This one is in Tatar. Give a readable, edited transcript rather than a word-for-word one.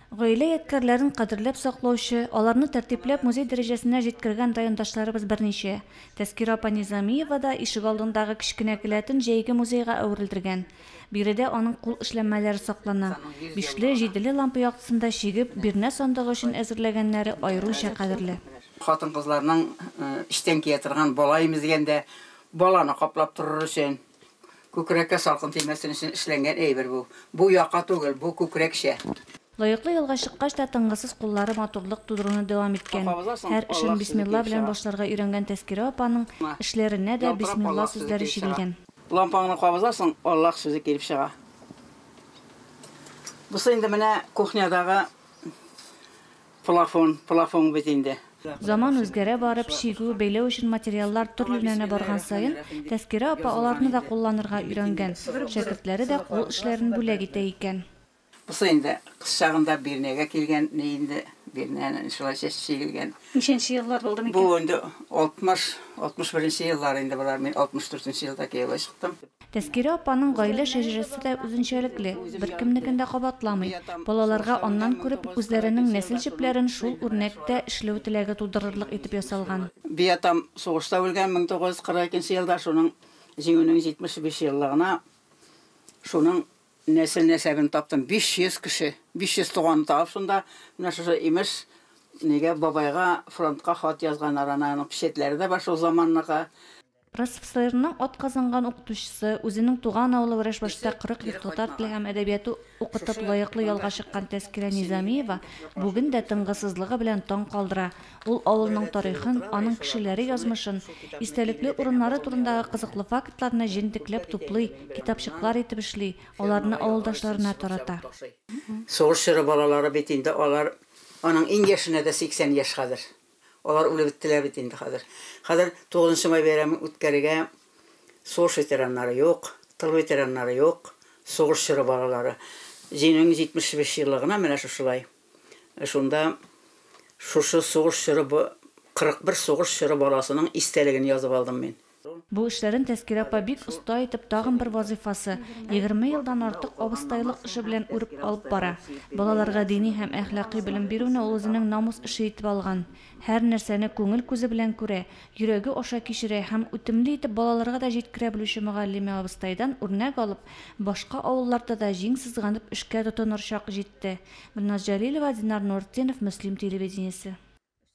Гаилә ядкәрләрен кадерләп саклаучы, аларны тәртипләп музей дәрәҗәсенә җиткергән райондашларыбыз берничә. Тәскирә апа Низамиева да ишегалдындагы кечкенә келәтен җәйге музейга әверелдергән. Биредә аның кул эшләнмәләре саклана. Бишле, җиделе лампа яктысында чигеп, бирнә сандыгы өчен әзерләгәннәре аеруча кадерле. Хатын-кызларның эчтән кия торган бала имезгәндә баланы каплап торыр өчен, күкрәккә салкын тимәсен өчен эшләнгән әйбер бу. Бу яка түгел, бу күкрәкчә. Лаеклы ялга чыккач та тынгысыз куллары матурлык тудыруны дәвам иткән. Һәр эшен бисмилла белән башларга өйрәнгән Тәскирә апаның эшләренә дә бисмилла сүзләре чигелгән. Лампаңны кабызасың, Аллаһ сүзе килеп чыга. Бусы инде менә кухнядагы плафон, плафон бит инде. Заман үзгәрә барып, чигү, бәйләү өчен материаллар төрлеләнә барган саен, Тәскирә апа аларны да кулланырга өйрәнгән. Шәкертләре дә кул эшләрен бүләк итә икән. Бусы инде кыз чагында бирнәгә килгән ни инде, бирнәне шулай чигелгән. Ничәнче еллар булды микән? Бу инде 60, 61 нче еллар инде болар. Мин 64 нче елда кияүгә чыктым. Тәскирә апаның гаилә шәҗәрәсе дә үзенчәлекле, беркемнекен дә кабатламый. Балаларга аннан күреп, үзләренең нәсел җепләрен шул үрнәктә эшләү теләге тудырырлык итеп ясалган. Биатам сугышта үлгән 1942 нче елда, шуның Җиңүнең 75 еллыгына шуның нәсел-нәсәбен таптым. 500 кеше, 500 туганны табып шунда, менә шушы имеш, нигә бабайга фронтка хат язганнар, ана аның печәтләре дә бар шул заманныкы. РСФСРның атказанган укытучысы, үзенең туган авылы Вәрәшбашта 40 ел татар теле һәм әдәбияты укытып лаеклы ялга чыккан Тәскирә Низамиева бүген дә тынгысызлыгы белән таң калдыра. Ул авылның тарихын, аның кешеләре язмышын, истәлекле урыннары турындагы кызыклы фактларны җентекләп туплый, китапчыклар итеп эшли, аларны авылдашларына тарата. Сугыш чоры балалары бит инде алар, аның иң яшенә дә 80 яшь хәзер. Алар үлеп беттеләр бит инде хәзер. Хәзер 9 май бәйрәмен үткәрергә сугыш ветераннары юк, тыл ветераннары юк, сугыш чоры балалары. Җиңүнең 75 еллыгына менә шушылай. Шунда шушы сугыш чоры 41 сугыш чоры баласының истәлеген язып алдым мин. Бу эшләрен Тәскирә апа бик оста итеп тагын бер вазыйфасы, 20 елдан артык абыстайлык эше белән үреп алып бара. Балаларга дини һәм әхлакый белем бирүне ул үзенең намус эше итеп алган. Һәр нәрсәне күңел күзе белән күрә, йөрәге аша кичерә һәм үтемле итеп балаларга да җиткерә белүче мөгаллимә абыстайдан үрнәк алып, башка авылларда да җиң сызганып эшкә тотыныр чак җитте. Гөлназ Җәлилова, Динар Нуртдинов, Мөслим телевидениесе.